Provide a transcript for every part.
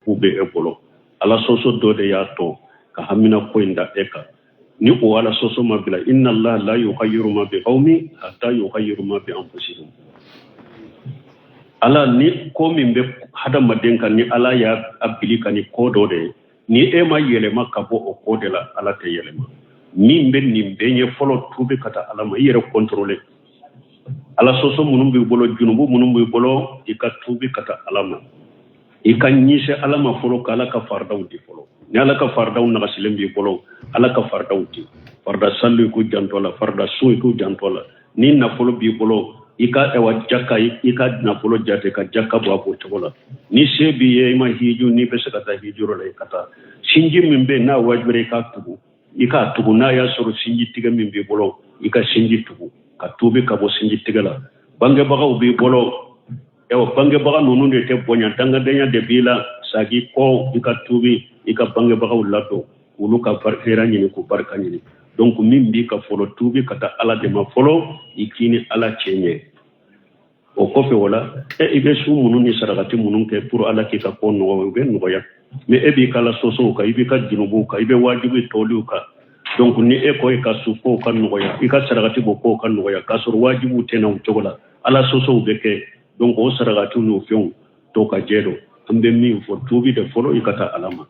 k'u bɛ e bolo. Ala sɔsɔ dɔ de y'a to ka hamina ko in da e kan. Ni o Ala sɔsɔ ma bila, inna Allah la yughayyiru ma bi qaumin hatta yughayyiru ma bi anfusihim. Ala ni ko min bɛ hadamaden kan, ni Ala y'a bili ka ni ko dɔ de ye, ni e ma yɛlɛma ka bɔ o ko de la, Ala tɛ yɛlɛma. Min bɛ nin bɛɛ ɲɛ fɔlɔ, tuubi ka taa Ala ma, i yɛrɛ contrôler. Ala sɔsɔ minnu b'i bolo, junubu minnu b'i bolo, i ka tuubi ka taa Ala ma, i ka ɲɛsin Ala ma fɔlɔ, ka Ala ka faridaw di fɔlɔ. Ni Ala ka faridaw nagasilen b'i bolo, Ala ka faridaw di. Farida sali, i k'u janto la. Farida sun, i k'u janto la. Ni nafolo b'i bolo, i ka ɛwa jaka, i ka nafolo jate ka jaka bɔ a bɔ cogo la. Ni se b'i ye, i ma hiju, n'i bɛ se ka taa hijuyɔrɔ la, i ka taa. Sinji min bɛ yen n'a wajibiyara, i k'a tugu, i k'a tugu. N'a y'a sɔrɔ sinji tigɛ min b'i bolo, i ka sinji tugu, ka tuubi ka bɔ sinji tigɛ la. Bangebagaw b'i bolo, yawa bangebaga ninnu de tɛ bonya, dangadenya de b'i la, sagi kɔ, i ka tuubi, i ka bangebagaw ladon, olu ka hɛrɛ ɲini, k'u barika ɲini. Donc min b'i ka fɔlɔ, tuubi ka taa Ala de ma fɔlɔ, i k'i ni Ala cɛ ɲɛ. O kɔfɛ o la, e i bɛ sun minnu ni sarakati minnu kɛ pour Ala k'i ka ko nɔgɔya, o bɛ nɔgɔya. Mais e b'i ka ala sɔsɔw kan, i b'i ka junubuw kan, i bɛ wajibi tɔliw kan. Donc ni e ko i ka sun kow ka nɔgɔya, i ka sarakati bɔ kow ka nɔgɔya, k'a sɔrɔ wajibiw tɛ na o cogo la, ala sɔsɔw bɛ kɛ. Donc o sarakatiw n'o fɛnw to ka jɛ don. An bɛ min fɔ, tuubi de fɔlɔ, i ka taa Ala ma.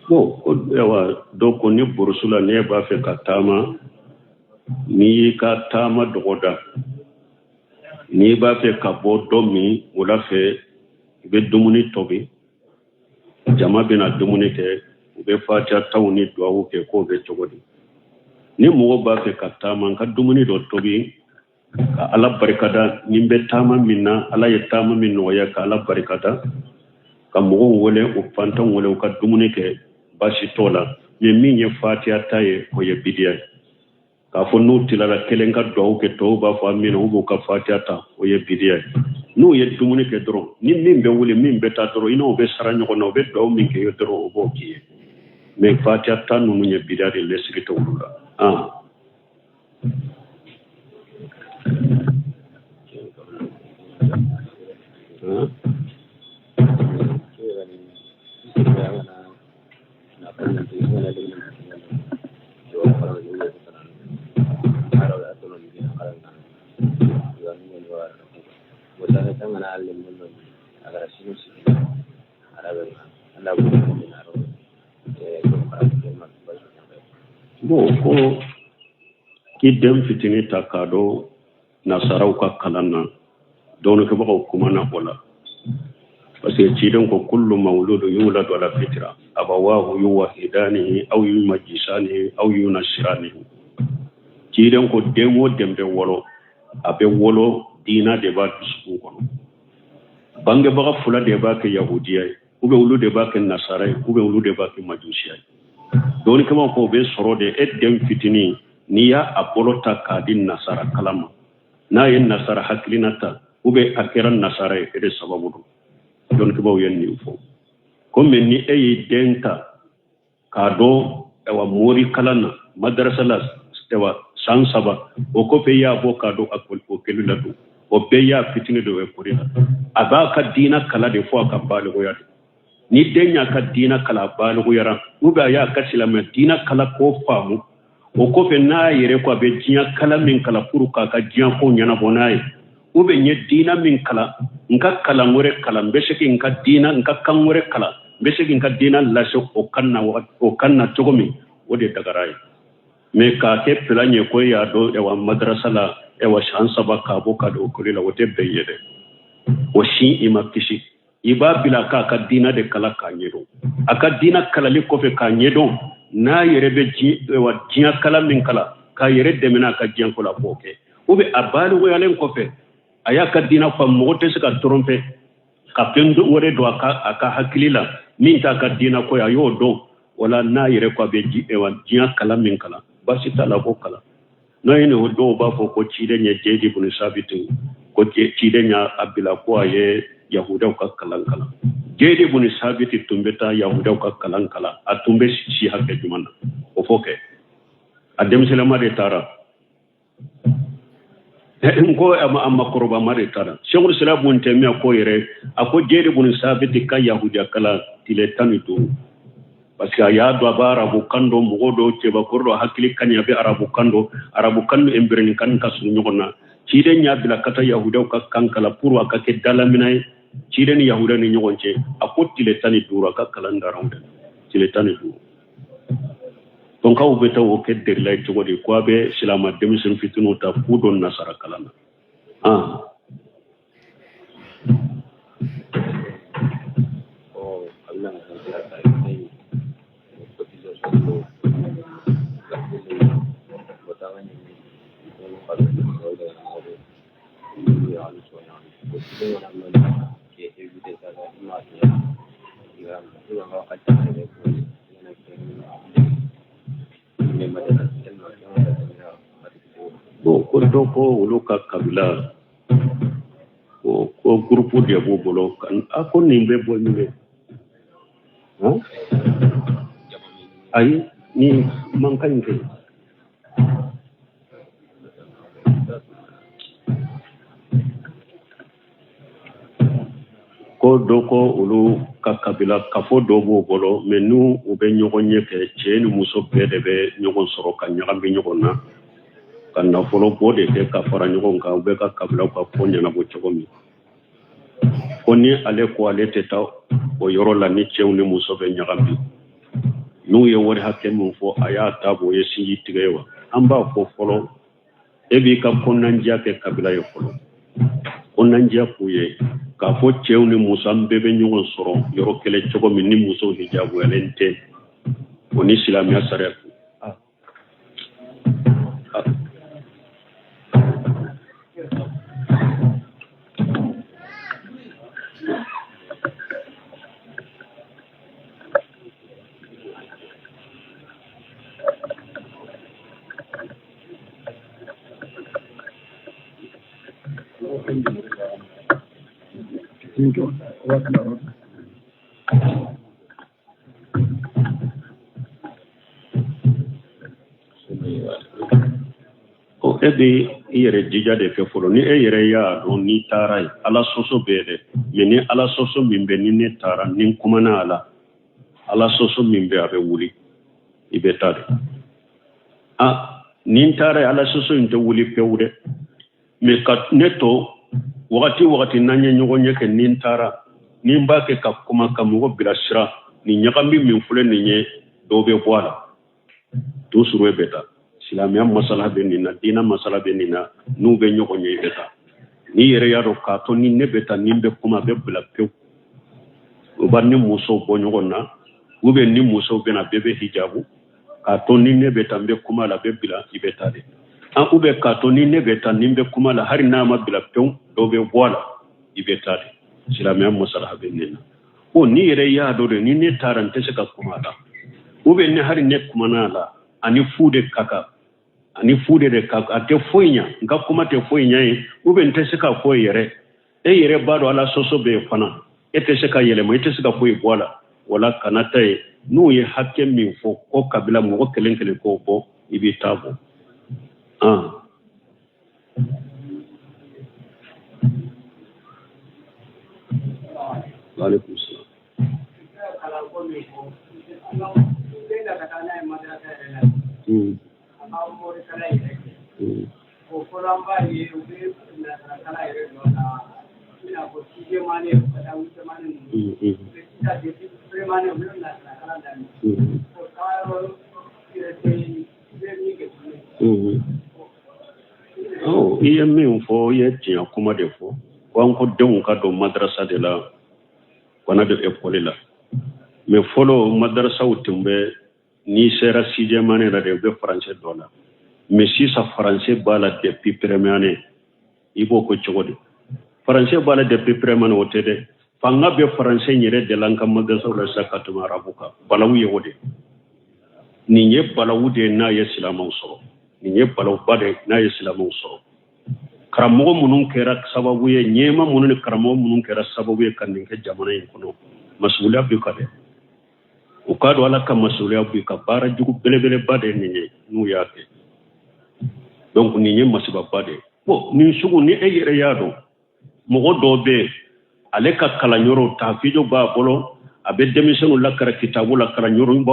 Bon, ko yawa dɔ ko ni burusu la, n'e b'a fɛ ka taama, n'i y'i ka taama dɔgɔda, n'i b'a fɛ ka bɔ dɔ min wula fɛ, i bɛ dumuni tobi, jama bɛna dumuni kɛ, u bɛ fatiya taw ni duwawu kɛ, k'o bɛ cogo di? Ni mɔgɔ b'a fɛ ka taama, n ka dumuni dɔ tobi ka Ala barikada, ni n bɛ taama min na, Ala ye taama min nɔgɔya, ka Ala barikada, ka mɔgɔw wele, u fantanw wele, u ka dumuni kɛ, baasi t'o la. Mais min ye fatiya ta ye, o ye bidiya ye. K'a fɔ n'u tilala, kelen ka duwawu kɛ, tɔw b'a fɔ amina, u b'u ka fatiya ta, o ye bidiya ye. N'u ye dumuni kɛ dɔrɔn, ni min bɛ wuli, min bɛ taa dɔrɔn, i n'o bɛ sara ɲɔgɔn na, u bɛ duwawu min kɛ dɔrɔn, o b'o k'i ye. Mais fatiya ta ninnu ye bidiya de, lɛsiri tɛ olu la. Bon, ko i den fitinin ta k'a don nasaraw ka kalan na, dɔnnikɛbagaw kumana o la, parce que ciden ko kullu mawludu yuladu ala fitra abawahu yuwahidanihi aw yumajjisanihi aw yunasiranihi. Ciden ko den o den bɛ wolo, a bɛ wolo diina de b'a dusukun kɔnɔ. Bangebaga fila de b'a kɛ yahudiya ye, ou bien olu de b'a kɛ nasara ye, ou bien olu de b'a kɛ majusiya ye. Dɔnnikɛbagaw ko o bɛ sɔrɔ de e den fitinin, n'i y'a a bolo ta k'a di nasara kalan ma, n'a ye nasara hakilina ta, ou bien a kɛra nasara ye, e de sababu don. Dɔnnikɛbaaw ye nin fɔ. Komi ni e y'i den ta k'a don awa mori kalan na, madarasa la, awa san 3, o kɔfɛ i y'a bɔ k'a don ekɔli la don, o bɛɛ y'a fitinin don ekɔli la, a b'a ka diina kala de fo a ka balikuya de. Ni den y'a ka diina kala, a balikuyara, ou bien a y'a ka silamɛ diina kala k'o faamu, o kɔfɛ n'a yɛrɛ ko a bɛ diɲɛ kala min kala pour k'a ka diɲɛ ko ɲɛnabɔ n'a ye, ou bien n ye diina min kalan, n ka kalan wɛrɛ kalan, n bɛ se n ka diina, n ka kan wɛrɛ kalan, n bɛ se n ka diina lase o kan na, o kan na cogo min, o de dagara ye. Mais k'a kɛ plan ye ko e y'a dɔn ɛwa madarasa la, ɛwa san 3, k'a bɔ ka don ekɔli la, o tɛ bɛn ye dɛ. O si i ma kisi, i b'a bila k'a ka diina de kala k'a ɲɛdɔn. A ka diina kalali kɔfɛ k'a ɲɛdɔn, n'a yɛrɛ bɛ diɲɛ kala min kala k'a yɛrɛ dɛmɛ n'a ka diɲɛ ko la, b'o kɛ. Ou bien a balikuyalen kɔfɛ, a y'a ka diina faamu, mɔgɔ tɛ se ka tromper ka fɛn wɛrɛ don a ka hakili la min t'a ka diina ko ye, a y'o dɔn. Wala n'a yɛrɛ ko a bɛ diɲɛ kala min kalan, Baasi t'a la, k'o kalan. N'a ye nin o dɔw b'a fɔ ko ciden ye Jeyidi bun Sabiti, ko ciden y'a bila ko a ye yahudaw ka kalan kalan. Jeyidi bun Sabiti tun bɛ taa yahudaw ka kalan kalan, a tun bɛ si hakɛ jumɛn na? O fɔ kɛ, a denmisɛnninma de taara n ko a makɔrɔbama de taara. Sɛkul Islam bun Tɛmiya ko yɛrɛ, a ko Jeyidi bun Sabiti ka yahudiya kalan tile 15, parce que a y'a dɔn a bɛ arabu kan dɔn, mɔgɔ dɔw cɛbakɔrɔ dɔ hakili ka ɲi, a bɛ arabu kan dɔn, arabu kan ni ɛnbirɛni kan ka surun ɲɔgɔn na. Ciden y'a bila ka taa yahudiyaw ka kan kalan pour a ka kɛ dalamina ye ciden ni yahudiya ni ɲɔgɔn cɛ. A ko tile 15 a ka kalan dara o de tile 15. Donc aw bɛ taa o kɛ derila ye cogo di ko a bɛ silama denmisɛnnin fitininw ta k'u don nasara kalan na? Bon, ko dɔ ko olu ka kabila ko gurupu de b'u bolo, a ko nin bɛ bɔ min ayi ni mankan in kɛ. Ko dɔ ko olu ka kabila kafo dɔ b'u bolo, mais n'u u bɛ ɲɔgɔn ɲɛ kɛ, cɛ ni muso bɛɛ de bɛ ɲɔgɔn sɔrɔ ka ɲagami ɲɔgɔn na, ka nafolo bɔ de kɛ ka fara ɲɔgɔn kan, u bɛ ka kabilaw ka ko ɲɛnabɔ cogo min. Ko ni ale ko ale tɛ taa o yɔrɔ la ni cɛw ni muso bɛ ɲagami, n'u ye wari hakɛ min fɔ a y'a ta bɔ, o ye sinji tigɛ ye wa? An b'a fɔ fɔlɔ, e b'i ka kɔnɔnandiya kɛ kabila ye fɔlɔ, kɔnɔnandiya k'u ye k'a fɔ cɛw ni muso an bɛɛ bɛ ɲɔgɔn sɔrɔ yɔrɔ kelen cogo min ni musow hijabuyalen tɛ, o ni silamɛya sariya. E bɛ i yɛrɛ jija de kɛ fɔlɔ. Ni e yɛrɛ y'a dɔn n'i taara yen, ala sɔsɔ bɛ yen dɛ, mais ni ala sɔsɔ min bɛ, ni ne taara ni n kumana a la, ala sɔsɔ min bɛ a bɛ wuli, i bɛ taa de. A ni n taara yen, ala sɔsɔ in tɛ wuli pewu dɛ, mais ka ne to wagati wagati n'an ye ɲɔgɔn ye kɛ, ni n taara ni n b'a kɛ ka kuma ka mɔgɔ bilasira, nin ɲagami min filɛ nin ye, dɔw bɛ bɔ a la to suru, e bɛ taa. Silamɛya masala bɛ nin na, diinɛ masala bɛ nin na, n'u bɛ ɲɔgɔn ye i bɛ taa. N'i yɛrɛ y'a dɔn k'a to ni ne bɛ taa ni n bɛ kuma, a bɛ bila pewu. U b'a ni musow bɔ ɲɔgɔn na, ou bien ni musow bɛ na, bɛɛ bɛ hijabu, k'a to ni ne bɛ taa n bɛ kuma la, a bɛ bila, i bɛ taa de. An ou bien k'a to ni ne bɛ taa ni n bɛ kuma la, hali n'a ma bila pewu, dɔ bɛ bɔ a la, i bɛ taa de. Silamɛya masala bɛ nin na. Ko n'i yɛrɛ y'a dɔn de ni ne taara n tɛ se ka kuma a la, ou bien ni hali ne kumana a la, ani fu de ka kan, ani fu de ka kan, a tɛ foyi ɲa, n ka kuma tɛ foyi ɲa ye, ou bien n tɛ se ka fɔ yɛrɛ. E yɛrɛ b'a dɔn ala sɔsɔ bɛ yen fana, e tɛ se ka yɛlɛma, i tɛ se ka foyi bɔ a la, wala kana ta yen. N'u ye hakɛ min fɔ ko kabila mɔgɔ kelen kelen k'o bɔ, i b'i ta bɔ. Waaleykum salaam. I ye min fɔ, i ye tiɲɛ kuma de fɔ. Ko an ko denw ka don madarasa de la, kana don ekɔli la. Mais fɔlɔ madarasaw tun bɛ, n'i sera sixième année la de, u bɛ français dɔ la. Mais sisan français b'a la depuis première année. I b'o ko cogo di? Français b'a la depuis première année, o tɛ dɛ. Fanga bɛ français yɛrɛ de la an ka madarasaw la sisan ka tɛmɛ arabu kan. Balawu ye o de. Nin ye balawu de ye n'a ye silamɛw sɔrɔ, nin ye balawuba de ye n'a ye silamɛw sɔrɔ. Karamɔgɔ minnu kɛra sababu ye, ɲɛmaa minnu ni karamɔgɔ minnu kɛra sababu ye ka nin kɛ jamana in kɔnɔ, masuuliya b'u kan dɛ. U k'a dɔn Ala ka masuuliya b'u kan, baara jugu belebeleba de ye nin ye n'u y'a kɛ. Donc nin ye masibaba de ye. Bon, nin sugu ni e yɛrɛ y'a dɔn mɔgɔ dɔw bɛ yen, ale ka kalanyɔrɔ tafijo b'a bolo, a bɛ denmisɛnninw lakaran kitabu la, kalanyɔrɔ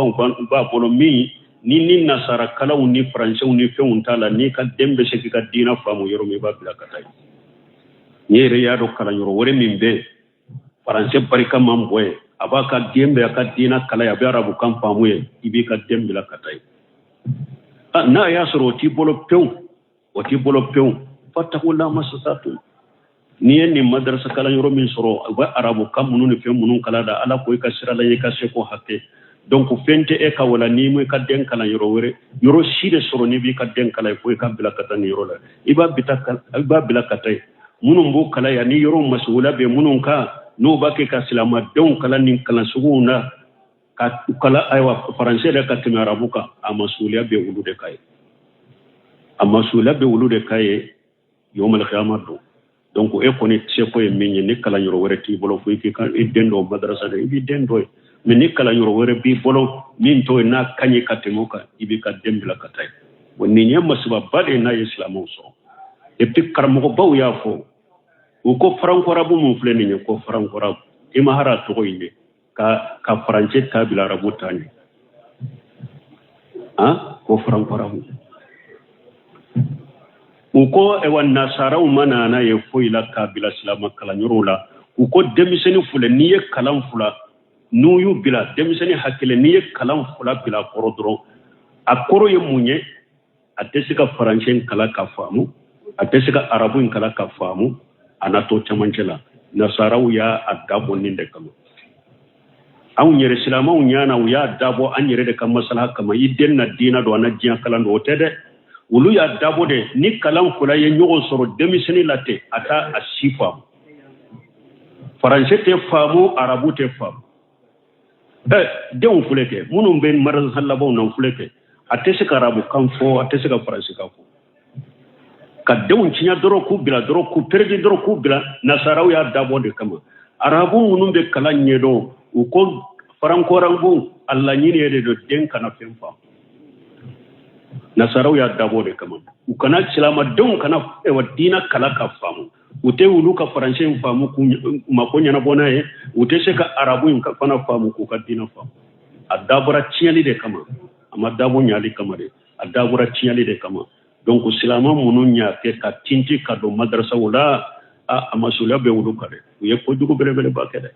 b'a bolo min ni nasara kalanw ni faransɛw ni fɛnw t'a la, n'i ka den bɛ se k'i ka diinɛ faamu yɔrɔ min, i b'a bila ka taa yen. N'i yɛrɛ y'a dɔn kalanyɔrɔ wɛrɛ min bɛ yen, faransɛ barika man bon yen, a b'a ka den bɛ a ka diinɛ kalan yen, a bɛ arabukan faamu yen, i b'i ka den bila ka taa yen. N'a y'a sɔrɔ o t'i bolo pewu, o t'i bolo pewu, fatakula masasatu. N'i ye nin madarasa kalanyɔrɔ min sɔrɔ, u bɛ arabukan minnu ni fɛn minnu kalan da, Ala ko i ka sira la, i ka seko hakɛ. Donc fɛn tɛ e ka wala n'i ma i ka den kalan yɔrɔ wɛrɛ, yɔrɔ si de sɔrɔ n'i b'i ka den kalan, fo i ka bila ka taa nin yɔrɔ la. I b'a bila ka taa yen. Minnu b'o kalan yan, ni yɔrɔ masuula bɛ minnu kan, n'u b'a kɛ ka silamadenw kalan nin kalan suguw na, ka kalan ayiwa faransɛ yɛrɛ ka tɛmɛ arabu kan, a masuuliya bɛ olu de kan ye. A masuuliya bɛ olu de kan ye yawmal qiyama don. Donc e kɔni seko ye min ye, ni kalanyɔrɔ wɛrɛ t'i bolo fo i k'i ka i den dɔ madarasa la, i b'i den dɔ ye. Mais ni kalanyɔrɔ wɛrɛ b'i bolo min t'o ye, n'a ka ɲi ka tɛmɛ o kan, i b'i ka den bila ka taa yen. Bon, nin ye masibaba de ye n'a ye silamɛw sɔrɔ. Et puis karamɔgɔbaw y'a fɔ, u ko faranko arabu mun filɛ nin ye, ko faranko arabu, i ma hara tɔgɔ in ye ka farancɛ ta bila arabu ta ɲɛ, han, ko faranko arabu. U ko ewa nasaraw ma nana ye foyi la k'a bila silama kalanyɔrɔw la. U ko denmisɛnnin filɛ, n'i ye kalan fila n'u y'u bila denmisɛnnin hakili, n'i ye kalan fila bila kɔrɔ dɔrɔn, a kɔrɔ ye mun ye? A tɛ se ka faransɛ in kalan ka faamu, a tɛ se ka arabu in kalan ka faamu, a na to camancɛ la. Nasaraw y'a dabɔ nin de kama. Anw yɛrɛ silamɛw ɲana, u y'a dabɔ an yɛrɛ de ka masalaha kama. I den na diina don, a na diɲɛ kalan don, o tɛ dɛ. Olu y'a dabɔ de ni kalan fila ye ɲɔgɔn sɔrɔ denmisɛnnin la ten, a t'a a si faamu. Faransɛ tɛ faamu, arabu tɛ faamu. Denw filɛ kɛ minnu bɛ madarasa labanw na, filɛ kɛ, a tɛ se ka arabukan fɔ, a tɛ se ka faransikan fɔ. Ka denw tiɲɛ dɔrɔn k'u bila dɔrɔn, k'u peredi dɔrɔn k'u bila. Nasaraw y'a dabɔ de kama. Arabu minnu bɛ kalan ɲɛdɔn, u ko faranko arabu a laɲini ye de don den kana fɛn faamu. Nasaraw y'a dabɔ de kama, u kana silamadenw kana ewa diina kalan ka faamu. U tɛ olu ka faransɛ in faamu k'u mako ɲɛnabɔ n'a ye, u tɛ se ka arabu in fana faamu k'u ka diina faamu. A dabɔra tiɲɛli de kama, a ma dabɔ ɲali kama dɛ, a dabɔra tiɲɛli de kama. Donc silama minnu y'a kɛ ka tinti ka don madarasaw la, a masuuliya bɛ olu kan dɛ. U ye kojugu belebeleba kɛ dɛ.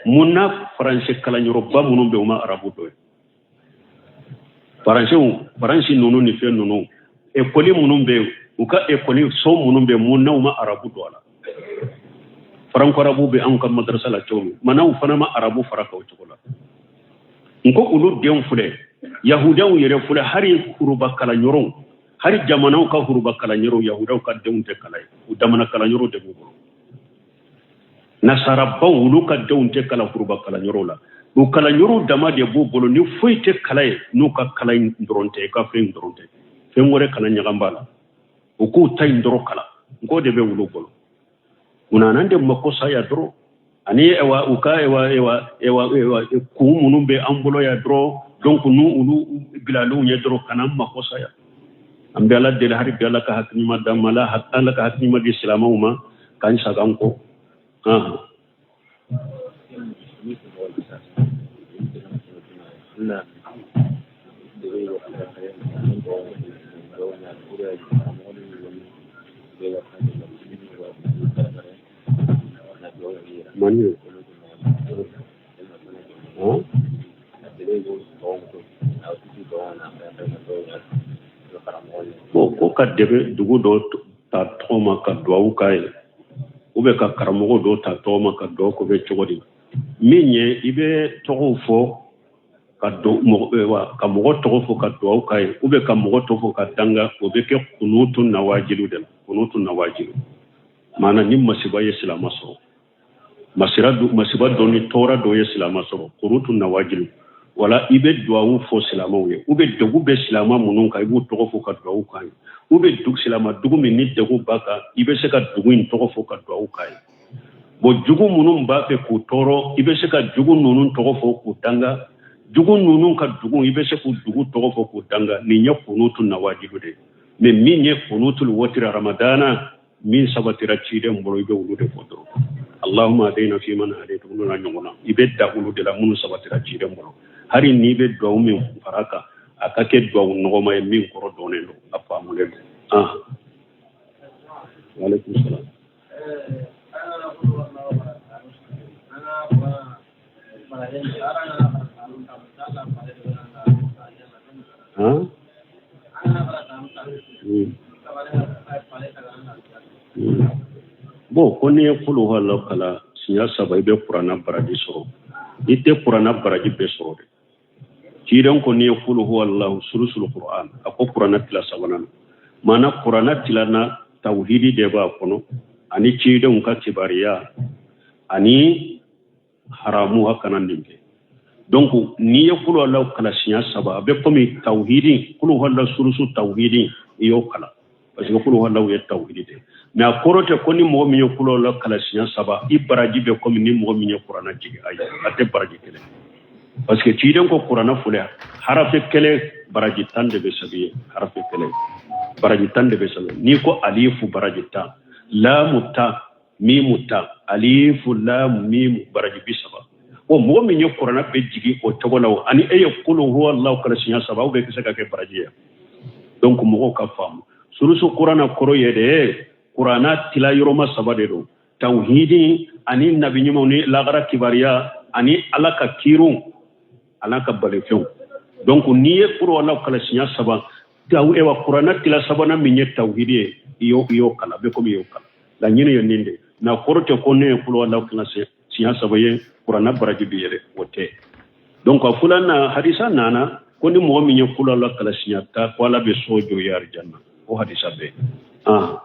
Mun na faransɛ kalanyɔrɔba minnu bɛ, u ma arabu dɔn ye? Faransɛw, faransi ninnu ni fɛn ninnu, ekɔli minnu bɛ yen, u ka ekɔli so minnu bɛ yen, mun na u ma arabu don a la? Faranko arabu bɛ anw ka madarasa la cogo min, mana u fana ma arabu fara kan o cogo la. N ko olu denw filɛ, yahudaw yɛrɛ filɛ, hali huruba kalanyɔrɔw, hali jamanaw ka huruba kalanyɔrɔw, yahudaw ka denw tɛ kalan yen, u damana kalanyɔrɔw de b'u bolo. Nasarabaw, olu ka denw tɛ kalan huruba kalanyɔrɔw la, u kalanyɔrɔw dama de b'u bolo, ni foyi tɛ kalan yen n'u ka kalan in dɔrɔn tɛ, i ka fɛn in dɔrɔn tɛ, fɛn wɛrɛ kana ɲagam b'a la, u k'u ta in dɔrɔn kalan. N k'o de bɛ olu bolo. U nana de mako sa yan dɔrɔn, ani ewa u ka ewa ewa ewa ewa kun minnu bɛ an bolo yan dɔrɔn. Donc n'u olu bilalenw ye dɔrɔn, kana an mako sa yan. An bɛ Ala deli hali bi, Ala ka hakili ɲuman d'an ma, Ala ka hakili ɲuman di silamɛw ma, k'an saga an kɔ. Mani. Bon, ko ka dɛmɛ dugu dɔ ta tɔgɔ ma ka duwawu k'a ye, ou bien ka karamɔgɔ dɔ ta tɔgɔ ma ka duwawu k'o bɛ cogo di? Min ye, i bɛ tɔgɔw fɔ ka mɔgɔ, ka mɔgɔ tɔgɔ fɔ ka duwawu k'a ye, ou bien ka mɔgɔ tɔgɔ fɔ ka danga, o bɛ kɛ kunutu nawajilu de la. Kunutu nawajilu maana ni masiba ye silama sɔrɔ, masiba dɔ ni tɔɔrɔ dɔ ye silama sɔrɔ, kunutu nawajilu Wala i bɛ duwawu fɔ silamɛw ye, ou bien degun bɛ silamɛ minnu kan, i b'u tɔgɔ fɔ ka duwawu k'a ye, ou bien dugu silamɛ dugu min ni degun b'a kan, i bɛ se ka dugu in tɔgɔ fɔ ka duwawu k'a ye. Bon, jugu minnu b'a fɛ k'u tɔɔrɔ, i bɛ se ka jugu ninnu tɔgɔ fɔ k'u danga. Jugu ninnu ka dugu, i bɛ se k'u dugu tɔgɔ fɔ k'u danga. Nin ye kunutu nawajilu de ye. Mais min ye kunutul wotiri ramadana, min sabatira ciden bolo, i bɛ olu de fɔ dɔrɔn. Allahumma hadina fi man hadayta, olu n'a ɲɔgɔnna, i bɛ da olu de la minnu sabatira ciden bolo. Hali n'i bɛ duwawu min fara kan, a ka kɛ duwawu nɔgɔma ye min kɔrɔ dɔnnen don, a faamulen don. Ah, waaleykum salam. Han? Bon, ko n'i ye kulu huwa kalan siɲɛ saba, i bɛ kuranna baraji sɔrɔ. I tɛ kuranna baraji bɛɛ sɔrɔ dɛ. Ciden ko n'i ye kulu huwa allahu sulusul quran, a ko kuranna tila sabanan na, maana kuranna tilana tawhidi de b'a kɔnɔ, ani cidenw ka kibariya, ani haramu, a kana nin kɛ. Donc n'i ye kulu huwa kalan siɲɛ saba, a bɛ komi tawhidi, kulu huwa sulusu tawhidi, i y'o kalan, parce que kulu huwa ye tawhidi de. Mais a kɔrɔ tɛ ko ni mɔgɔ min ye kulu huwa kalan siɲɛ saba, i baraji bɛ komi ni mɔgɔ min ye kuranna jigin. Ayi, a tɛ baraji kelen, parce que ciden ko kuranna filɛ, harafe kelen baraji 10 de bɛ sɛbɛn ye, harafe kelen baraji 10 de bɛ sɛbɛn. N'i ko alifu, baraji 10, laamu 10, mimu 10, alifu laamu mimu, baraji 30. O mɔgɔ min ye kuranna bɛ jigin o cogo la, o ani e ye kulu huwa allahu kalan siɲɛ saba, aw bɛ se ka kɛ baraji ye. Donc mɔgɔw ka faamu, sulusu kuranna kɔrɔ ye de, kuranna tila yɔrɔma saba de don: tawhidi, ani nabi ɲumanw ni lagara kibariya, ani Ala ka kiiriw, Ala ka balifɛnw. Donc n'i ye kulu huwa kalan siɲɛ saba, ewa kuranna tila sabanan min ye tawhidi ye, i y'o kalan, a bɛ komi i y'o kalan. Laɲini ye nin de. Mais a kɔrɔ tɛ ko ne ye kulu huwa kalan siɲɛ saba ye, kuranna baraji bɛ yɛlɛ, o tɛ. Donc a filanan, hadisa nana ko ni mɔgɔ min ye kulu huwa kalan siɲɛ 10, ko Ala bɛ so jɔ i ye arijanna. O hadisa bɛ yen. Ah.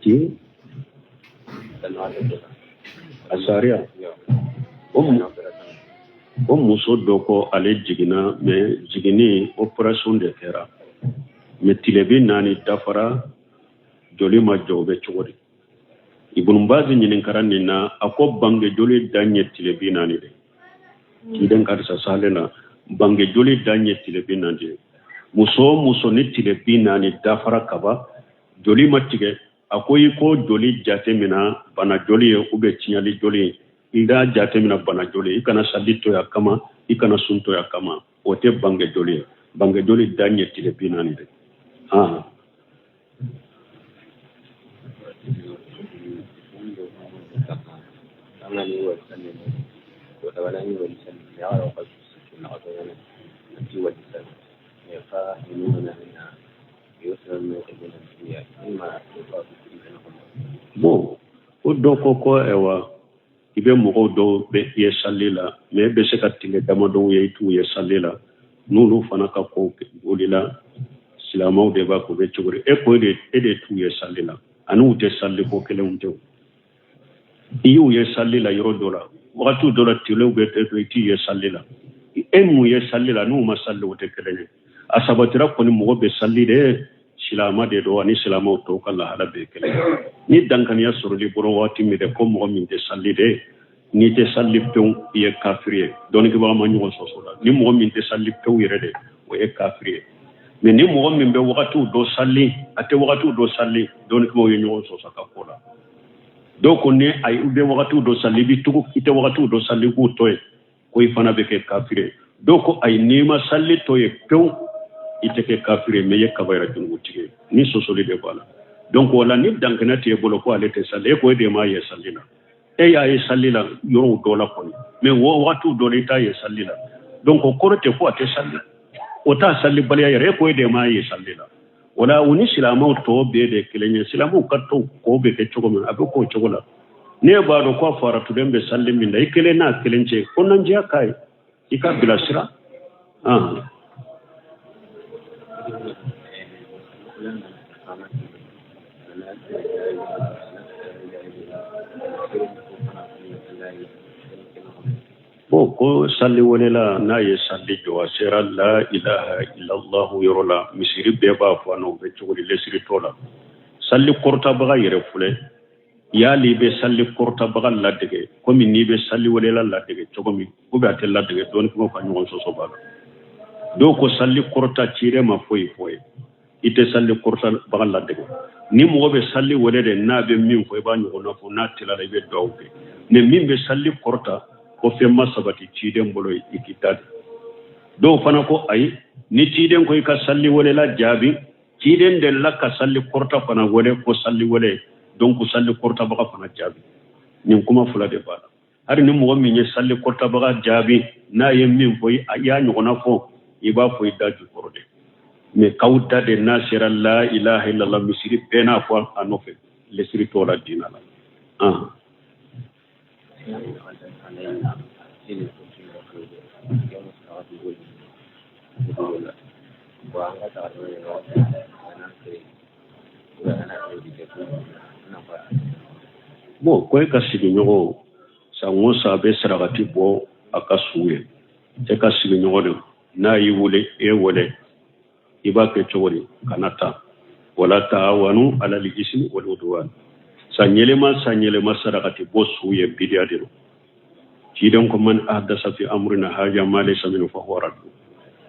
Ti a sariya o muso dɔ ko ale jiginna, mais jiginni opération de kɛra, mais tile 40 dafara, joli ma jɔ, o bɛ cogo di? Ibn Baz ɲininkara nin na, a ko bange joli dan ye tile 40 de. Ciden karisa salen na, bange joli dan ye tile 40 de. Muso o muso ni tile 40 dafara kaba, joli ma tigɛ, a ko i ko joli jate mina bana joli ye ou bien tiɲɛli joli ye, i k'a jate mina bana joli, i kana sali to ya kama, i kana sun to ya kama, o tɛ bange joli ye. Bange joli dan ye tile 40 de. Ah. Bon, o dɔ ko ko ɛwa, i bɛ mɔgɔw dɔw bɛ ye sali la, mais e bɛ se ka tile damadɔw ye i t'u ye sali la, n'olu fana ka ko bolila, silamɛw de b'a ko bɛ cogo di? E ko e de t'u ye sali la, ani u tɛ sali ko kelenw tɛ. I y'u ye sali la yɔrɔ dɔ la, wagati dɔ la, tilew bɛ tɛ i t'i ye sali la. E mun ye sali la, n'u ma sali, o tɛ kelen ye. A sabatira kɔni, mɔgɔ bɛ sali de, silamɛ de don, ani silamɛw tɔw ka lahala bɛɛ kelen. Ni dankaniya sɔrɔli bolo waati min dɛ, ko mɔgɔ min tɛ sali de, n'i tɛ sali pewu, i ye kafiri ye. Dɔnnikɛbaga ma ɲɔgɔn sɔsɔ la. Ni mɔgɔ min tɛ sali pewu yɛrɛ de, o ye kafiri ye. Mais ni mɔgɔ min bɛ wagatiw dɔ sali, a tɛ wagatiw dɔ sali, dɔnnikɛbagaw ye ɲɔgɔn sɔsɔ ka ko la. Dɔw ko ni ayi, i bɛ wagatiw dɔ sali, i bɛ tugu, i tɛ wagatiw dɔ sali, k'o to yen, ko i fana bɛ kɛ kafiri ye. Dɔw ko ayi, n'i ma sali to yen pewu, i tɛ kɛ kafiri ye, mais i ye kabayira junubutigi ye. Ni sɔsɔli de b'a la. Donc o la, ni dankɛnɛ t'e bolo ko ale tɛ sali, e ko e de m'a ye sali la, e y'a ye sali la yɔrɔw dɔ la kɔni, mais wagatiw dɔ la i t'a ye sali la. Donc o kɔrɔ tɛ ko a tɛ sali, o t'a salibaliya yɛrɛ, e ko e de m'a ye sali la. O la, u ni silamɛw tɔw bɛɛ de kelen ye. Silamɛw ka to ko bɛ kɛ cogo min, a bɛ k'o cogo la. N'e b'a dɔn ko a faratulen bɛ sali min na, i kelen n'a kelen cɛ, ko nanjiya k'a ye. I ka bilasira. Bon, ko sali welela n'a ye sali jɔ, a sera la ilaha illallahu yɔrɔ la, misiri bɛɛ b'a fɔ a nɔ, o bɛ cogo di lesiri tɔ la? Sali kɔrɔtabaga yɛrɛ filɛ, yali i bɛ sali kɔrɔtabaga ladege komi n'i bɛ sali welela ladege cogo min, ou bien a tɛ ladege? Dɔnnibagaw ka ɲɔgɔn sɔsɔ b'a la. Dɔw ko sali kɔrɔta ciden ma foyi fɔ ye, i tɛ sali kɔrɔtabaga ladege. Ni mɔgɔ bɛ sali wele de, n'a bɛ min fɔ, i b'a ɲɔgɔnna fɔ, n'a tilala i bɛ dugawu kɛ. Mais min bɛ sali kɔrɔta, ko fɛn ma sabati ciden bolo, i k'i ta de. Dɔw fana ko ayi, ni ciden ko i ka sali welela jaabi, ciden delila ka sali kɔrɔta fana wele ko sali wele, donc sali kɔrɔtabaga fana jaabi. Nin kuma fila de b'a la. Hali ni mɔgɔ min ye sali kɔrɔtabaga jaabi, n'a ye min fɔ, i y'a ɲɔgɔnna fɔ, i b'a fɔ i da jukɔrɔ de. Mais k'aw da de n'a sera la ilaha illallah, misiri bɛɛ n'a fɔ a nɔfɛ, lesiri t'o la diina la. Bon, ko e ka sigiɲɔgɔn san o san a bɛ sarakati bɔ a ka su ye, e ka sigiɲɔgɔn de, n'a y'i wele, e wele, i b'a kɛ cogo di? Kana taa. Wala taawanu alal ismi wal udwan. San yɛlɛma san yɛlɛma sarakati bɔ su ye bidiya de don. Ciden ko man ahdasa fi amrina haja ma laysa minhu fa huwa raddu.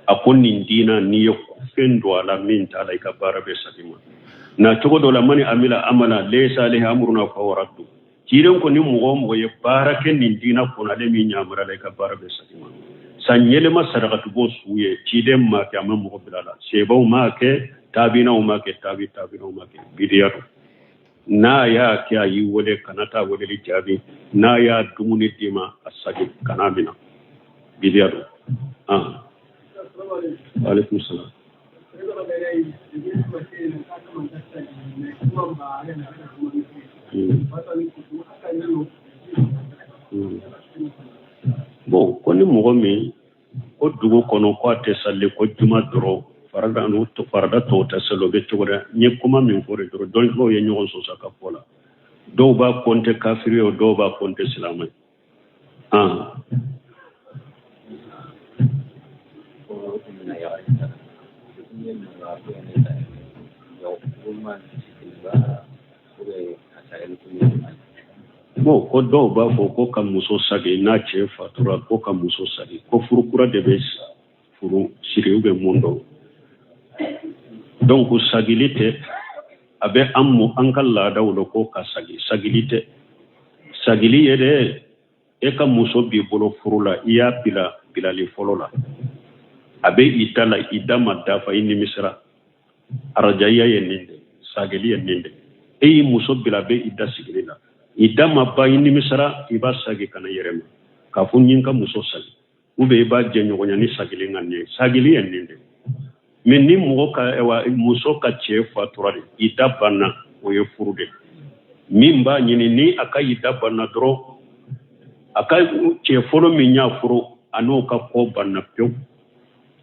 A ko nin diina, n'i ye fɛn don a la min t'a la, i ka baara bɛ sagi ma. Na cogo dɔ la, mani amila amala laysa alayhi amruna fa huwa raddu. Ciden ko ni mɔgɔ o mɔgɔ ye baara kɛ nin diina kɔnɔ, ale min yamara la, i ka baara bɛ sagi ma. San yɛlɛma sarakati bɔ su ye, ciden ma kɛ, a ma mɔgɔ bila la, sebaw ma kɛ, taabinaw ma kɛ, tabi taabinaw ma kɛ, bidiya don. N'a y'a kɛ, a y'i wele, kana taa weleli jaabi. N'a y'a dumuni d'i ma, a sagi, kana minɛ, bidiya don. Alaikum salam. Bon, ko ni mɔgɔ min ko dugu kɔnɔ ko a tɛ sali ko juma dɔrɔn, farada n'o farada tɔw tɛ sali, o bɛ cogo di? N ye kuma min fɔ de dɔrɔn, dɔnnibagaw ye ɲɔgɔn sɔsɔ ka fɔ la. Dɔw b'a kɔnte kafiri ye, dɔw b'a kɔnte silamɛ ye. Bon, ko dɔw b'a fɔ ko ka muso sagi n'a cɛ fatura, ko ka muso sagi, ko furu kura de bɛ furu siri ou bien mun dɔn. Donc sagili tɛ, a bɛ an mu an ka laadaw la ko ka sagi, sagili tɛ. Sagili ye dɛ, e ka muso b'i bolo furu la, i y'a bila bilali fɔlɔ la, a bɛ i da la, i da ma dafa, i nimisira. Arajaya ye nin de, sagili ye nin de. E y'i muso bila, a bɛ i da sigili la, i da ma ban, i nimisara, i b'a sagi ka na yɛrɛ ma k'a fɔ n ye n ka muso sagi, ou bien i b'a jɛɲɔgɔnya ni sagili ŋa nin ye. Sagili ye nin de. Mais ni mɔgɔ ka wa muso ka cɛ fatura de, i da banna, o ye furu de. Min b'a ɲini ni a ka i da banna dɔrɔn, a ka cɛ fɔlɔ min y'a furu, a n'o ka ko banna pewu.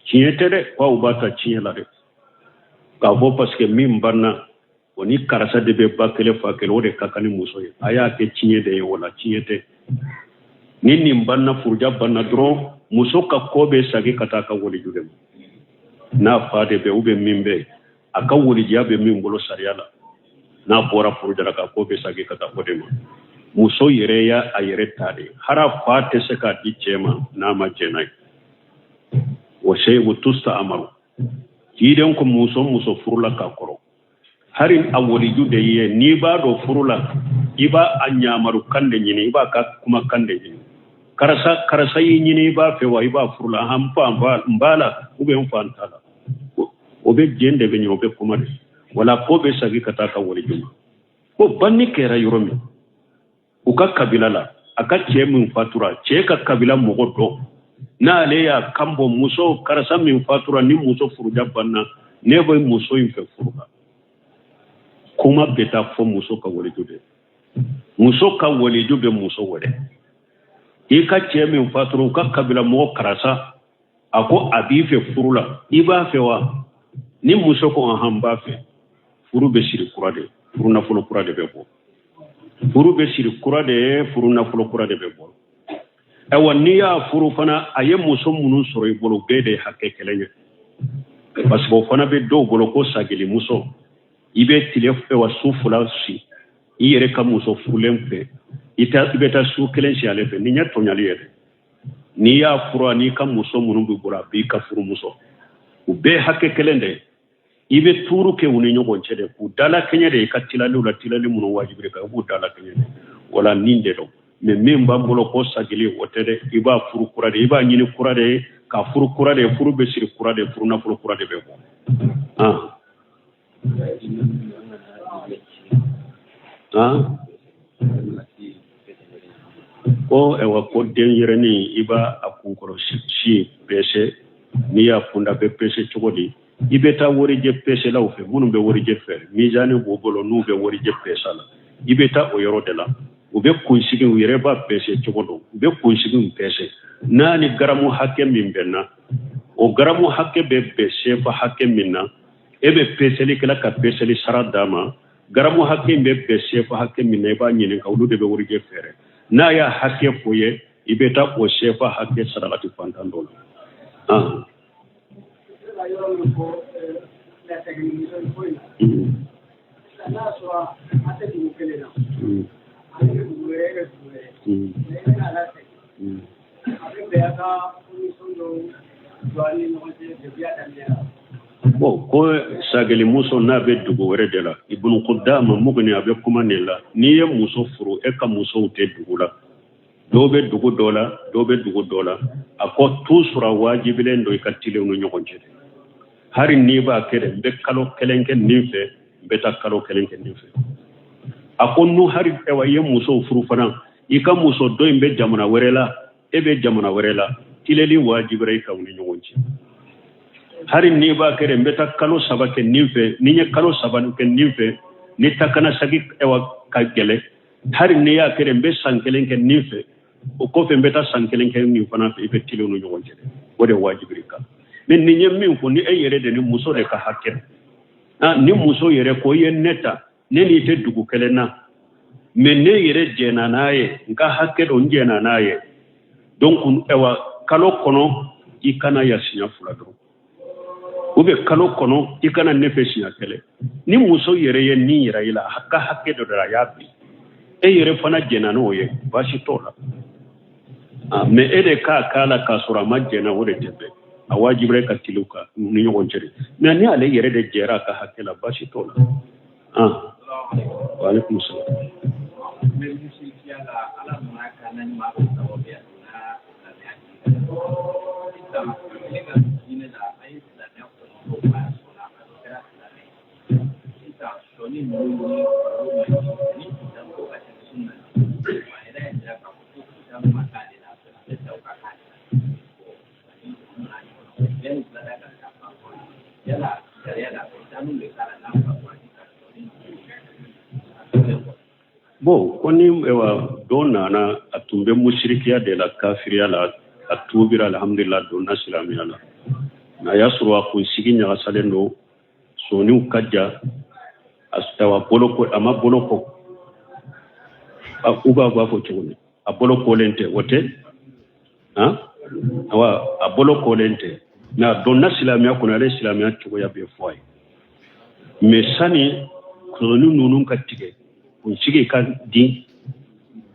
Tiɲɛ tɛ dɛ, ko aw b'a ta tiɲɛ la dɛ, k'a fɔ parce que min banna, o ni karisa de bɛ ba kelen fa kelen, o de ka kan ni muso ye. A y'a kɛ tiɲɛ de ye, o la tiɲɛ tɛ. Ni nin banna, furuja banna dɔrɔn, muso ka ko bɛ sagi ka taa a ka waliju de ma. N'a fa de bɛ ou bien min bɛ, a ka walijiya bɛ min bolo sariya la, n'a bɔra furuja la, ka ko bɛ sagi ka taa o de ma. Muso yɛrɛ y'a a yɛrɛ ta de, hara fa tɛ se k'a di cɛ ma n'a ma jɛn n'a ye. O seyibu tusta amaru ciden ko muso muso furula ka kɔrɔ, hari a waliju de ye, n'i b'a dɔn furu la, i b'a a ɲamaru kan de ɲini, i b'a ka kuma kan de ɲini. Karisa karisa y'i ɲini, i b'a fɛ wa, i b'a furu la, n fa n b'a la ou bien n fa n t'a la, o bɛ jɛn de bɛ ɲini, o bɛ kuma de wala ko bɛ sagi ka taa ka waliju ma. Ko banni kɛra yɔrɔ min, u ka kabila la, a ka cɛ min fatura, cɛ ka kabila mɔgɔ dɔ n'ale y'a kan bɔ, muso karisa min fatura, ni muso furuja banna, ne bɛ muso in fɛ furu la, kuma bɛ taa fɔ muso ka waliju de. Muso ka waliju bɛ muso wele. I ka cɛ min fatura, u ka kabila mɔgɔ karisa, a ko a b'i fɛ furu la, i b'a fɛ wa? Ni muso ko ahan, n b'a fɛ, furu bɛ siri kura de, furu nafolo kura de bɛ bɔ. Furu bɛ siri kura de, furu nafolo kura de bɛ bɔ. Ayiwa, n'i y'a furu fana, a ye muso minnu sɔrɔ i bolo, bɛɛ de ye hakɛ kelen ye, parce que o fana bɛ dɔw bolo ko sagili muso, i bɛ tile wa su 2 si i yɛrɛ ka muso furulen fɛ, i bɛ taa su kelen si ale fɛ. Nin ye tɔɲali ye dɛ. N'i y'a furu, n'i ka muso minnu b'i bolo, a b'i ka furumuso, u bɛɛ hakɛ kelen de. I bɛ tuuru kɛ u ni ɲɔgɔn cɛ de, k'u dalakɛɲɛ de i ka tilaliw la, tilali minnu wajibi kan, i b'u dalakɛɲɛ de. Wala nin de don. Mais min b'an bolo ko sagili, o tɛ dɛ. I b'a furu kura de, i b'a ɲini kura de, ka furu kura de, furu bɛ siri kura de, furu nafolo kura de bɛ bɔ. Ko ayiwa, ko denyɛrɛnin, i b'a a kunkɔrɔ si pese, n'i y'a kunda bɛ pese cogo di? I bɛ taa warijɛ peselaw fɛ, minnu bɛ warijɛ fɛ, mizani b'u bolo, n'u bɛ warijɛ pesa la, i bɛ taa o yɔrɔ de la. U bɛ kunsigi, u yɛrɛ b'a pese cogo dɔn, u bɛ kunsigiw pese, n'a ni garamu hakɛ min bɛnna, o garamu hakɛ bɛ bɛn sefa hakɛ min na, e bɛ peselikɛla ka peseli sara d'a ma. Garamu hakɛ in bɛ bɛn sefa hakɛ min na, i b'a ɲininka, olu de bɛ warijɛ feere. N'a y'a hakɛ fɔ ye, i bɛ taa o sefa hakɛ sarakati fantan dɔ la. N'a sɔrɔ a tɛ dugu kelen na, ale bɛ dugu wɛrɛ, e bɛ dugu wɛrɛ, i bɛna a lasegin, a bɛ bɛn a ka furumuso dɔw jɔ a ni ɲɔgɔn cɛ depuis a daminɛ la. Bon, ko sagelimuso n'a bɛ dugu wɛrɛ de la, Ibnu Kudama Mugni a bɛ kuma nin la. N'i ye muso furu, e ka musow tɛ dugu la, dɔw bɛ dugu dɔ la, dɔw bɛ dugu dɔ la, a ko toujours a wajibilen don i ka tilen u ni ɲɔgɔn cɛ. Hari n'i b'a kɛ dɛ, n bɛ kalo kelen kɛ nin fɛ, n bɛ taa kalo kelen kɛ nin fɛ. A ko n'u hari ayiwa, i ye musow furu fana, i ka muso dɔ in bɛ jamana wɛrɛ la, e bɛ jamana wɛrɛ la, tileli wajibira i kan u ni ɲɔgɔn cɛ. Hari n'i b'a kɛ dɛ, n bɛ taa kalo 3 kɛ nin fɛ, ni n ye kalo 3 kɛ nin fɛ, ni takana sagi ayiwa ka gɛlɛn, hari n'i y'a kɛ dɛ, n bɛ san kelen kɛ nin fɛ, o kɔfɛ n bɛ taa san kelen kɛ nin fana fɛ, i bɛ tilen u ni ɲɔgɔn cɛ dɛ. O de wajibira i kan. Mais nin ye min fɔ, ni e yɛrɛ de ni muso de ka hakɛ, ni muso yɛrɛ ko i ye ne ta, ne n'i tɛ dugu kelen na, mais ne yɛrɛ jɛnna n'a ye, n ka hakɛ don, n jɛnna n'a ye, donc ayiwa, kalo kɔnɔ i kana ya siɲɛ 2 dɔrɔn, ou bien kalo kɔnɔ i kana ne fɛ siɲɛ 1. Ni muso yɛrɛ ye nin yira i la, a ka hakɛ dɔ de la, a y'a bi, e yɛrɛ fana jɛnna n'o ye, baasi t'o la. Mais e de k'a k'a la k'a sɔrɔ a ma jɛnna, o de tɛ bɛn. A wajibira ka tilen u kan ni ɲɔgɔn cɛ de. Mais ni ale yɛrɛ de jɛra a ka hakɛ la, baasi t'o la. Wa alaikum salam. Bon, ko ni dɔ nana, a tun bɛ musirikiya de la, kafiriya la, a tuubira, alhamdulillah, donna silamɛya la. N'a y'a sɔrɔ a kunsigi ɲagasalen don, sɔniw ka ja, a boloko, a ma boloko, u b'a fɔ cogo min, a bolokolen tɛ, o tɛ, awa a bolokolen tɛ, mais a donna silamɛya kɔnɔ, ale silamɛya cogoya bɛ fɔ a ye. Mais sani sɔni ninnu ka tigɛ, kunsigi ka di,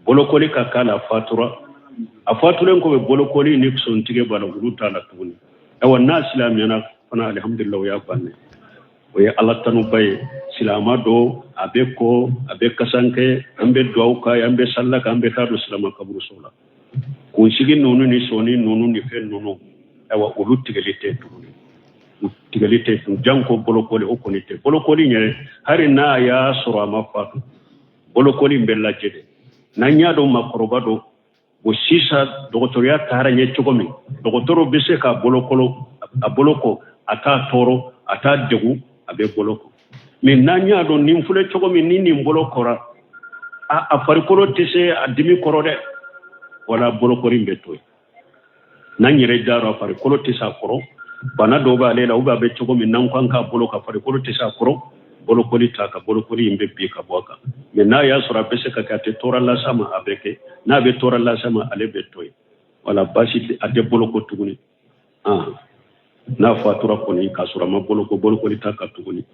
bolokoli ka k'a la, fatura, a fatulen kɔfɛ bolokoli ni sɔntigɛ b'a la, olu t'a la tuguni. Ayiwa, n'a silamɛyana fana, alihamudulila, o y'a bannen, o ye Ala tanuba ye. Silama don, a bɛ ko, a bɛ kasankɛ, an bɛ duwawu k'a ye, an bɛ salila k'an bɛ taa don silama kaburuso la. Kunsigi ninnu ni sɔni ninnu ni fɛn ninnu, ayiwa, olu tigɛli tɛ tuguni, u tigɛli tɛ tuguni, janko bolokoli, o kɔni tɛ. Bolokoli yɛrɛ, hali n'a y'a sɔrɔ a ma fatu, bolokoli in bɛ lajɛ de. N'an y'a dɔn maakɔrɔba don, o sisan dɔgɔtɔrɔya taara ɲɛ cogo min, dɔgɔtɔrɔ bɛ se k'a bolokolo, a boloko, a t'a tɔɔrɔ, a t'a degun, a bɛ boloko. Mais n'an y'a dɔn nin filɛ cogo min, ni nin bolo kɔra, a farikolo tɛ se a dimi kɔrɔ dɛ. Wala bolokoli in bɛ to yen. N'an yɛrɛ jara farikolo tɛ s'a kɔrɔ, bana dɔw b'ale la, ou bien a bɛ cogo min n'an ko an k'a bolo ka farikolo tɛ s'a kɔrɔ, bolokoli t'a kan, bolokoli in bɛ bin ka bɔ a kan. Mais n'a y'a sɔrɔ a bɛ se ka kɛ, a tɛ tɔɔrɔ las'a ma, a bɛ kɛ. N'a bɛ tɔɔrɔ las'a ma, ale bɛ to yen. Wala baasi tɛ, a tɛ boloko tuguni. N'a fatura kɔni k'a sɔrɔ a ma boloko, bolokoli t'a kan tuguni.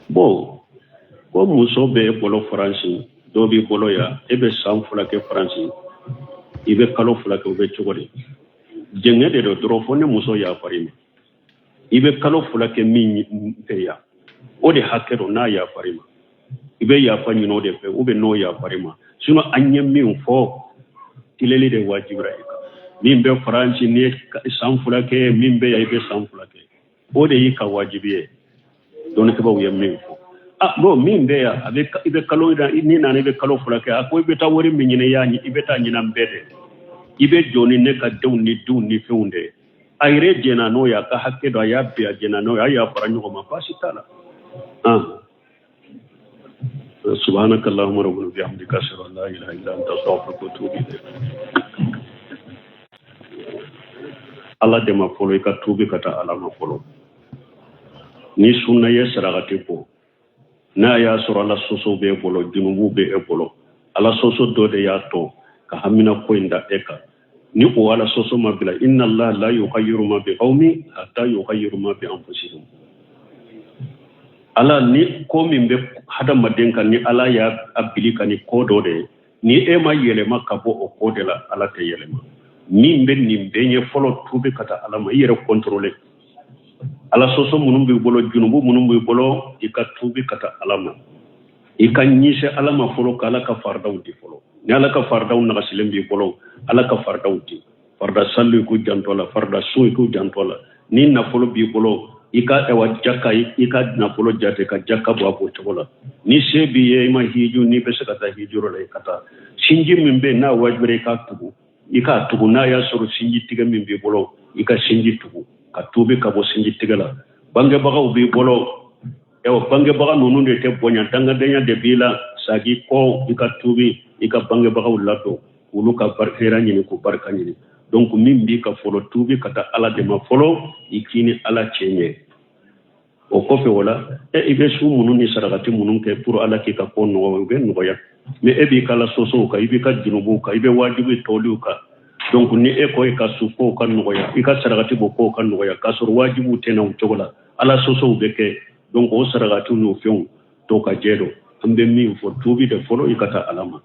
Bon, ko muso bɛ e bolo Faransi, dɔ b'i bolo yan, e bɛ san 2 kɛ Faransi, i bɛ kalo 2 kɛ, o bɛ cogo di? Jɛngɛ de don dɔrɔn, fo ni muso yafara i ma. I bɛ kalo 2 kɛ min fɛ yan, o de hakɛ don. N'a yafara i ma, i bɛ yafa ɲini o de fɛ, ou bien n'o yafara i ma. Sinon an ye min fɔ, tileli de wajibira i kan. Min bɛ Faransi, n'i ye san 2 kɛ, min bɛ yan, i bɛ san 2 kɛ, o de y'i ka wajibi ye. Dɔnnikɛbaaw ye min fɔ. Bon, min bɛ yan, a bɛ i bɛ kalo, n'i nana i bɛ kalo 2 kɛ, a ko i bɛ taa wari min ɲini, i y'a i bɛ taa ɲini an bɛɛ de. I bɛ jɔ ni ne ka denw ni denw ni fɛnw de ye. A yɛrɛ jɛnna n'o ye, a ka hakɛ dɔn, a y'a bin, a jɛnna n'o ye, a y'a fara ɲɔgɔn ma, baasi t'a la. Subhanaka Allahumma rabbana bihamdika ashhadu an la ilaha illa anta astaghfiruka wa atubu ilayk. Ala de ma fɔlɔ, i ka tuubi ka taa Ala ma fɔlɔ. Ni sunna ye sarakati bɔ, n'a y'a sɔrɔ ala sɔsɔ b'e bolo, junubu b'e bolo, ala sɔsɔ dɔ de y'a to ka hamina ko in da e kan, ni o ala sɔsɔ ma bila, inna Allah la yughayyiru ma bi qaumin hatta yughayyiru ma bi anfusihim. Ala ni ko min bɛ hadamaden kan, ni ala y'a bili ka ni ko dɔ de ye, ni e ma yɛlɛma ka bɔ o ko de la, ala tɛ yɛlɛma. Min bɛ nin bɛɛ ɲɛ fɔlɔ, tuubi ka taa ala ma, i yɛrɛ contrôler. Ala sɔsɔ minnu b'i bolo, junubu minnu b'i bolo, i ka tuubi ka taa ala ma, i ka ɲɛsin ala ma fɔlɔ, ka ala ka faridaw di fɔlɔ. Ni ala ka faridaw nagasilen b'i bolo, ala ka faridaw di. Farida sali i k'u janto a la, farida sun i k'u janto a la. Ni nafolo b'i bolo, i ka ɛwa jaka, i ka nafolo jate ka jaka bɔ a bɔ cogo la. Ni se b'i ye, i ma hiju, n'i bɛ se ka taa hijuyɔrɔ la, i ka taa. Sinji min bɛ yen n'a wajibira, i k'a tugu, i k'a tugu. N'a y'a sɔrɔ sinji tigɛ min b'i bolo, i ka sinji tugu, ka tuubi ka bɔ sinji tigɛ la. Bangebagaw b'i bolo, ɛwa bangebaga ninnu de tɛ bonya, dangadenya de b'i la, sagi kɔ, i ka tuubi, i ka bangebagaw ladon, olu ka hɛrɛ ɲini, k'u barika ɲini. Donc min b'i ka fɔlɔ, tuubi ka taa ala de ma fɔlɔ, i k'i ni ala cɛ ɲɛ. O kɔfɛ o la, i bɛ su minnu ni sarakati minnu kɛ pour ala k'i ka ko nɔgɔya, o bɛ nɔgɔya. Mais e b'i ka ala sɔsɔw kan, i b'i ka junubuw kan, i bɛ wajibi tɔliw kan. Donc ni e ko i ka su kow ka nɔgɔya, i ka sarakati bɔ kow ka nɔgɔya, k'a sɔrɔ wajibiw tɛ na o cogo la, ala sɔsɔw bɛ kɛ. Donc o sarakatiw n'o fɛnw to ka jɛ don. An bɛ min fɔ, tuubi de fɔlɔ, i ka taa ala ma.